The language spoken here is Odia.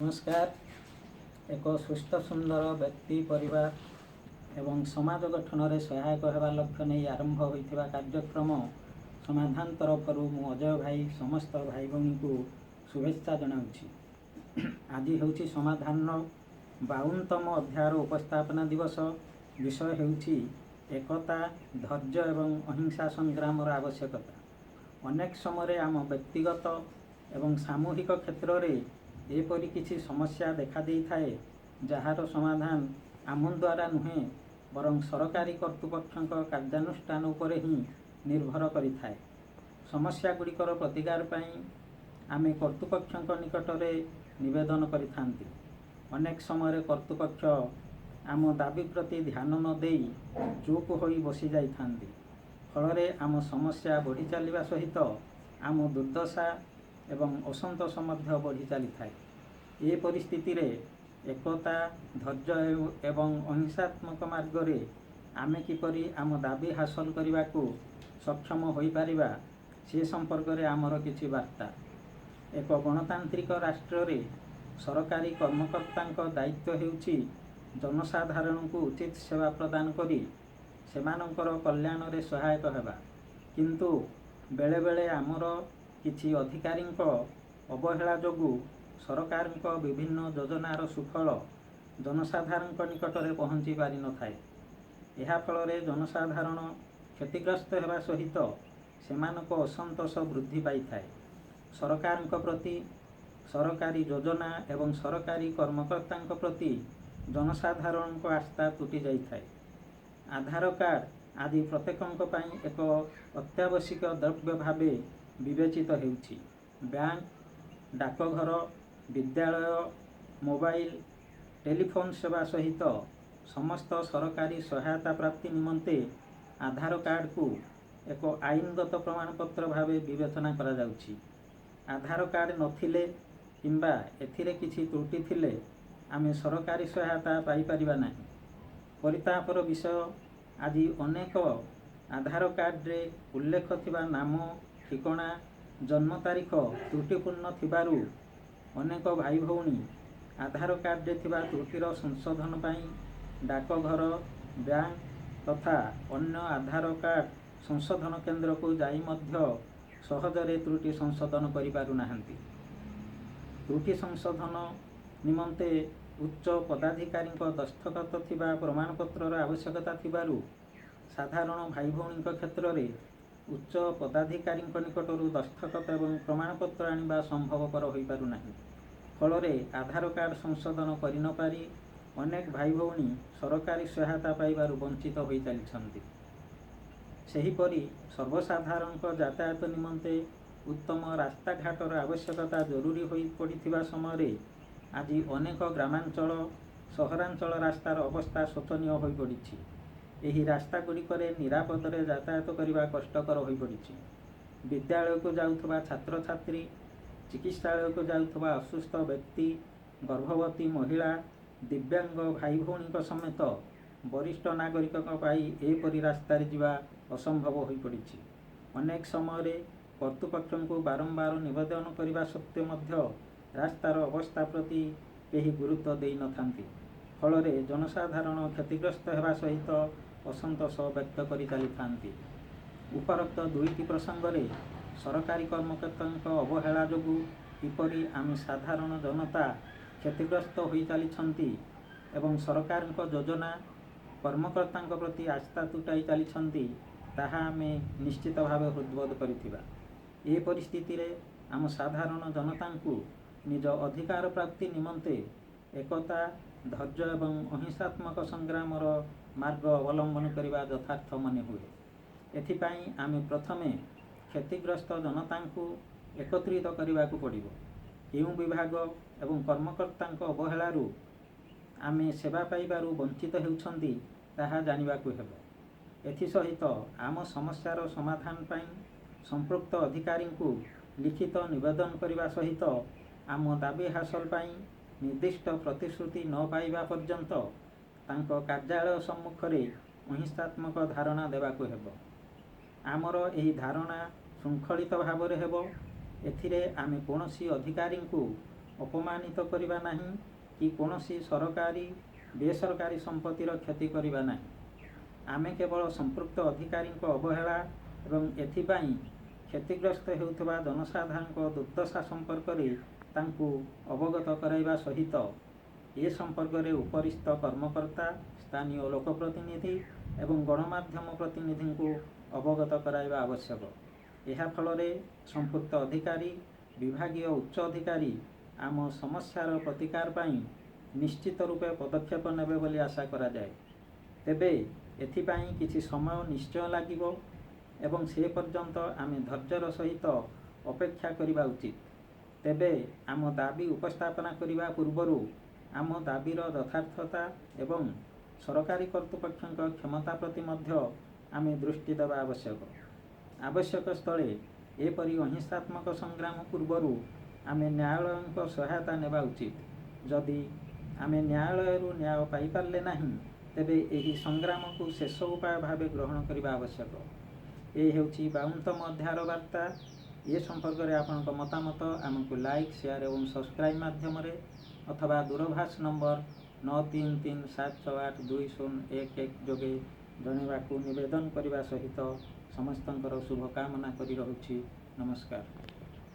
ନମସ୍କାର। ଏକ ସୁସ୍ଥ ସୁନ୍ଦର ବ୍ୟକ୍ତି, ପରିବାର ଏବଂ ସମାଜ ଗଠନରେ ସହାୟକ ହେବା ଲକ୍ଷ୍ୟ ନେଇ ଆରମ୍ଭ ହୋଇଥିବା କାର୍ଯ୍ୟକ୍ରମ ସମାଧାନ ତରଫରୁ ମୁଁ ଅଜୟ ଭାଇ ସମସ୍ତ ଭାଇ ଭଉଣୀଙ୍କୁ ଶୁଭେଚ୍ଛା ଜଣାଉଛି। ଆଜି ହେଉଛି ସମାଧାନର 52ତମ ଅଧ୍ୟାୟର ଉପସ୍ଥାପନା ଦିବସ। ବିଷୟ ହେଉଛି ଏକତା, ଧୈର୍ଯ୍ୟ ଏବଂ ଅହିଂସା ସଂଗ୍ରାମର ଆବଶ୍ୟକତା। ଅନେକ ସମୟରେ ଆମ ବ୍ୟକ୍ତିଗତ ଏବଂ ସାମୂହିକ କ୍ଷେତ୍ରରେ ଏପରି କିଛି ସମସ୍ୟା ଦେଖାଦେଇଥାଏ, ଯାହାର ସମାଧାନ ଆମ ଦ୍ୱାରା ନୁହେଁ, ବରଂ ସରକାରୀ କର୍ତ୍ତୃପକ୍ଷଙ୍କ କାର୍ଯ୍ୟାନୁଷ୍ଠାନ ଉପରେ ହିଁ ନିର୍ଭର କରିଥାଏ। ସମସ୍ୟା ଗୁଡ଼ିକର ପ୍ରତିକାର ପାଇଁ ଆମେ କର୍ତ୍ତୃପକ୍ଷଙ୍କ ନିକଟରେ ନିବେଦନ କରିଥାନ୍ତି। ଅନେକ ସମୟରେ କର୍ତ୍ତୃପକ୍ଷ ଆମ ଦାବି ପ୍ରତି ଧ୍ୟାନ ନ ଦେଇ ଚୁପ୍ ହୋଇ ବସି ଯାଇଥାନ୍ତି। ଫଳରେ ଆମ ସମସ୍ୟା ବଢ଼ି ଚାଲିବା ସହିତ ଆମ ଦୁର୍ଦ୍ଦଶା ଏବଂ ଅସନ୍ତୋଷ ମଧ୍ୟ ବଢ଼ି ଚାଲିଥାଏ। ଏ ପରିସ୍ଥିତିରେ ଏକତା, ଧୈର୍ଯ୍ୟ ଏବଂ ଅହିଂସାତ୍ମକ ମାର୍ଗରେ ଆମେ କିପରି ଆମ ଦାବି ହାସଲ କରିବାକୁ ସକ୍ଷମ ହୋଇପାରିବା, ସେ ସମ୍ପର୍କରେ ଆମର କିଛି ବାର୍ତ୍ତା। ଏକ ଗଣତାନ୍ତ୍ରିକ ରାଷ୍ଟ୍ରରେ ସରକାରୀ କର୍ମକର୍ତ୍ତାଙ୍କ ଦାୟିତ୍ୱ ହେଉଛି ଜନସାଧାରଣଙ୍କୁ ଉଚିତ ସେବା ପ୍ରଦାନ କରି ସେମାନଙ୍କର କଲ୍ୟାଣରେ ସହାୟକ ହେବା। କିନ୍ତୁ ବେଳେବେଳେ ଆମର କିଛି ଅଧିକାରୀଙ୍କ ଅବହେଳା ଯୋଗୁଁ ସରକାରଙ୍କ ବିଭିନ୍ନ ଯୋଜନାର ସୁଫଳ ଜନସାଧାରଣଙ୍କ ନିକଟରେ ପହଞ୍ଚି ପାରିନଥାଏ। ଏହା ଫଳରେ ଜନସାଧାରଣ କ୍ଷତିଗ୍ରସ୍ତ ହେବା ସହିତ ସେମାନଙ୍କ ଅସନ୍ତୋଷ ବୃଦ୍ଧି ପାଇଥାଏ। ସରକାରଙ୍କ ପ୍ରତି, ସରକାରୀ ଯୋଜନା ଏବଂ ସରକାରୀ କର୍ମକର୍ତ୍ତାଙ୍କ ପ୍ରତି ଜନସାଧାରଣଙ୍କ ଆସ୍ଥା ତୁଟି ଯାଇଥାଏ। ଆଧାର କାର୍ଡ଼ ଆଜି ପ୍ରତ୍ୟେକଙ୍କ ପାଇଁ ଏକ ଅତ୍ୟାବଶ୍ୟକ ଦ୍ରବ୍ୟ ଭାବେ ବିବେଚିତ ହେଉଛି। ବ୍ୟାଙ୍କ, ଡାକଘର, ବିଦ୍ୟାଳୟ, ମୋବାଇଲ, ଟେଲିଫୋନ୍ ସେବା ସହିତ ସମସ୍ତ ସରକାରୀ ସହାୟତା ପ୍ରାପ୍ତି ନିମନ୍ତେ ଆଧାର କାର୍ଡ଼କୁ ଏକ ଆଇନଗତ ପ୍ରମାଣପତ୍ର ଭାବେ ବିବେଚନା କରାଯାଉଛି। ଆଧାର କାର୍ଡ଼ ନଥିଲେ କିମ୍ବା ଏଥିରେ କିଛି ତ୍ରୁଟି ଥିଲେ ଆମେ ସରକାରୀ ସହାୟତା ପାଇପାରିବା ନାହିଁ। ପରିତାପର ବିଷୟ, ଆଜି ଅନେକ ଆଧାର କାର୍ଡ଼ରେ ଉଲ୍ଲେଖ ଥିବା ନାମ, ଠିକଣା, ଜନ୍ମ ତାରିଖ ତ୍ରୁଟିପୂର୍ଣ୍ଣ ଥିବାରୁ ଅନେକ ଭାଇ ଭଉଣୀ ଆଧାର କାର୍ଡ଼ରେ ଥିବା ତ୍ରୁଟିର ସଂଶୋଧନ ପାଇଁ ଡାକଘର, ବ୍ୟାଙ୍କ ତଥା ଅନ୍ୟ ଆଧାର କାର୍ଡ଼ ସଂଶୋଧନ କେନ୍ଦ୍ରକୁ ଯାଇ ମଧ୍ୟ ସହଜରେ ତ୍ରୁଟି ସଂଶୋଧନ କରିପାରୁନାହାନ୍ତି। ତ୍ରୁଟି ସଂଶୋଧନ ନିମନ୍ତେ ଉଚ୍ଚ ପଦାଧିକାରୀଙ୍କ ଦସ୍ତଖତ ଥିବା ପ୍ରମାଣପତ୍ରର ଆବଶ୍ୟକତା ଥିବାରୁ ସାଧାରଣ ଭାଇ ଭଉଣୀଙ୍କ କ୍ଷେତ୍ରରେ ଉଚ୍ଚ ପଦାଧିକାରୀଙ୍କ ନିକଟରୁ ଦସ୍ତଖତ ଏବଂ ପ୍ରମାଣପତ୍ର ଆଣିବା ସମ୍ଭବପର ହୋଇପାରୁନାହିଁ। ଫଳରେ ଆଧାର କାର୍ଡ଼ ସଂଶୋଧନ କରିନପାରି ଅନେକ ଭାଇ ଭଉଣୀ ସରକାରୀ ସହାୟତା ପାଇବାରୁ ବଞ୍ଚିତ ହୋଇ ଚାଲିଛନ୍ତି। ସେହିପରି ସର୍ବସାଧାରଣଙ୍କ ଯାତାୟାତ ନିମନ୍ତେ ଉତ୍ତମ ରାସ୍ତାଘାଟର ଆବଶ୍ୟକତା ଜରୁରୀ ହୋଇ ପଡ଼ିଥିବା ସମୟରେ ଆଜି ଅନେକ ଗ୍ରାମାଞ୍ଚଳ, ସହରାଞ୍ଚଳ ରାସ୍ତାର ଅବସ୍ଥା ଶୋଚନୀୟ ହୋଇପଡ଼ିଛି। ଏହି ରାସ୍ତାଗୁଡ଼ିକରେ ନିରାପଦରେ ଯାତାୟାତ କରିବା କଷ୍ଟକର ହୋଇପଡ଼ିଛି। ବିଦ୍ୟାଳୟକୁ ଯାଉଥିବା ଛାତ୍ରଛାତ୍ରୀ, ଚିକିତ୍ସାଳୟକୁ ଯାଉଥିବା ଅସୁସ୍ଥ ବ୍ୟକ୍ତି, ଗର୍ଭବତୀ ମହିଳା, ଦିବ୍ୟାଙ୍ଗ ଭାଇ ଭଉଣୀଙ୍କ ସମେତ ବରିଷ୍ଠ ନାଗରିକଙ୍କ ପାଇଁ ଏପରି ରାସ୍ତାରେ ଯିବା ଅସମ୍ଭବ ହୋଇପଡ଼ିଛି। ଅନେକ ସମୟରେ କର୍ତ୍ତୃପକ୍ଷଙ୍କୁ ବାରମ୍ବାର ନିବେଦନ କରିବା ସତ୍ତ୍ୱେ ମଧ୍ୟ ରାସ୍ତାର ଅବସ୍ଥା ପ୍ରତି କେହି ଗୁରୁତ୍ୱ ଦେଇନଥାନ୍ତି। ଫଳରେ ଜନସାଧାରଣ କ୍ଷତିଗ୍ରସ୍ତ ହେବା ସହିତ ଅସନ୍ତୋଷ ବ୍ୟକ୍ତ କରି ଚାଲିଥାନ୍ତି। ଉପରୋକ୍ତ ଦୁଇଟି ପ୍ରସଙ୍ଗରେ ସରକାରୀ କର୍ମକର୍ତ୍ତାଙ୍କ ଅବହେଳା ଯୋଗୁଁ କିପରି ଆମେ ସାଧାରଣ ଜନତା କ୍ଷତିଗ୍ରସ୍ତ ହୋଇ ଚାଲିଛନ୍ତି ଏବଂ ସରକାରଙ୍କ ଯୋଜନା, କର୍ମକର୍ତ୍ତାଙ୍କ ପ୍ରତି ଆସ୍ଥା ତୁଟାଇ ଚାଲିଛନ୍ତି, ତାହା ଆମେ ନିଶ୍ଚିତ ଭାବେ ହୃଦବୋଧ କରିଥିବା। ଏ ପରିସ୍ଥିତିରେ ଆମ ସାଧାରଣ ଜନତାଙ୍କୁ ନିଜ ଅଧିକାର ପ୍ରାପ୍ତି ନିମନ୍ତେ ଏକତା, ଧୈର୍ଯ୍ୟ ଏବଂ ଅହିଂସାତ୍ମକ ସଂଗ୍ରାମର ମାର୍ଗ ଅବଲମ୍ବନ କରିବା ଯଥାର୍ଥ ମନେ ହୁଏ। ଏଥିପାଇଁ ଆମେ ପ୍ରଥମେ କ୍ଷତିଗ୍ରସ୍ତ ଜନତାଙ୍କୁ ଏକତ୍ରିତ କରିବାକୁ ପଡ଼ିବ। କେଉଁ ବିଭାଗ ଏବଂ କର୍ମକର୍ତ୍ତାଙ୍କ ଅବହେଳାରୁ ଆମେ ସେବା ପାଇବାରୁ ବଞ୍ଚିତ ହେଉଛନ୍ତି, ତାହା ଜାଣିବାକୁ ହେବ। ଏଥିସହିତ ଆମ ସମସ୍ୟାର ସମାଧାନ ପାଇଁ ସମ୍ପୃକ୍ତ ଅଧିକାରୀଙ୍କୁ ଲିଖିତ ନିବେଦନ କରିବା ସହିତ ଆମ ଦାବି ହାସଲ ପାଇଁ ନିର୍ଦ୍ଦିଷ୍ଟ ପ୍ରତିଶ୍ରୁତି ନ ପାଇବା ପର୍ଯ୍ୟନ୍ତ ତାଙ୍କ କାର୍ଯ୍ୟାଳୟ ସମ୍ମୁଖରେ ଅହିଂସାତ୍ମକ ଧାରଣା ଦେବାକୁ ହେବ। ଆମର ଏହି ଧାରଣା ଶୃଙ୍ଖଳିତ ଭାବରେ ହେବ। ଏଥିରେ ଆମେ କୌଣସି ଅଧିକାରୀଙ୍କୁ ଅପମାନିତ କରିବା ନାହିଁ କି କୌଣସି ସରକାରୀ ବେସରକାରୀ ସମ୍ପତ୍ତିର କ୍ଷତି କରିବା ନାହିଁ। ଆମେ କେବଳ ସମ୍ପୃକ୍ତ ଅଧିକାରୀଙ୍କ ଅବହେଳା ଏବଂ ଏଥିପାଇଁ କ୍ଷତିଗ୍ରସ୍ତ ହେଉଥିବା ଜନସାଧାରଣଙ୍କ ଦୁର୍ଦ୍ଦଶା ସମ୍ପର୍କରେ ତାଙ୍କୁ ଅବଗତ କରାଇବା ସହିତ ଏ ସମ୍ପର୍କରେ ଉପରିସ୍ଥ କର୍ମକର୍ତ୍ତା, ସ୍ଥାନୀୟ ଲୋକପ୍ରତିନିଧି ଏବଂ ଗଣମାଧ୍ୟମ ପ୍ରତିନିଧିଙ୍କୁ ଅବଗତ କରାଇବା ଆବଶ୍ୟକ। ଏହା ଫଳରେ ସମ୍ପୃକ୍ତ ଅଧିକାରୀ, ବିଭାଗୀୟ ଉଚ୍ଚ ଅଧିକାରୀ ଆମ ସମସ୍ୟାର ପ୍ରତିକାର ପାଇଁ ନିଶ୍ଚିତ ରୂପେ ପଦକ୍ଷେପ ନେବେ ବୋଲି ଆଶା କରାଯାଏ। ତେବେ ଏଥିପାଇଁ କିଛି ସମୟ ନିଶ୍ଚୟ ଲାଗିବ ଏବଂ ସେ ପର୍ଯ୍ୟନ୍ତ ଆମେ ଧୈର୍ଯ୍ୟର ସହିତ ଅପେକ୍ଷା କରିବା ଉଚିତ। ତେବେ ଆମ ଦାବି ଉପସ୍ଥାପନା କରିବା ପୂର୍ବରୁ ଆମ ଦାବିର ଯଥାର୍ଥତା ଏବଂ ସରକାରୀ କର୍ତ୍ତୃପକ୍ଷଙ୍କ କ୍ଷମତା ପ୍ରତି ମଧ୍ୟ ଆମେ ଦୃଷ୍ଟି ଦେବା ଆବଶ୍ୟକ। ଆବଶ୍ୟକ ସ୍ଥଳେ ଏପରି ଅହିଂସାତ୍ମକ ସଂଗ୍ରାମ ପୂର୍ବରୁ ଆମେ ନ୍ୟାୟାଳୟଙ୍କ ସହାୟତା ନେବା ଉଚିତ। ଯଦି ଆମେ ନ୍ୟାୟାଳୟରୁ ନ୍ୟାୟ ପାଇପାରିଲେ ନାହିଁ, ତେବେ ଏହି ସଂଗ୍ରାମକୁ ଶେଷ ଉପାୟ ଭାବେ ଗ୍ରହଣ କରିବା ଆବଶ୍ୟକ। ଏ ହେଉଛି 52ତମ ଅଧ୍ୟାୟର ବାର୍ତ୍ତା। ଏ ସମ୍ପର୍କରେ ଆପଣଙ୍କ ମତାମତ ଆମକୁ ଲାଇକ୍, ସେୟାର ଏବଂ ସବସ୍କ୍ରାଇବ୍ ମାଧ୍ୟମରେ ଅଥବା ଦୂରଭାଷ ନମ୍ବର 9337682011 ଯୋଗେ ଜଣାଇବାକୁ ନିବେଦନ କରିବା ସହିତ ସମସ୍ତଙ୍କର ଶୁଭକାମନା କରି ରହୁଛି। ନମସ୍କାର।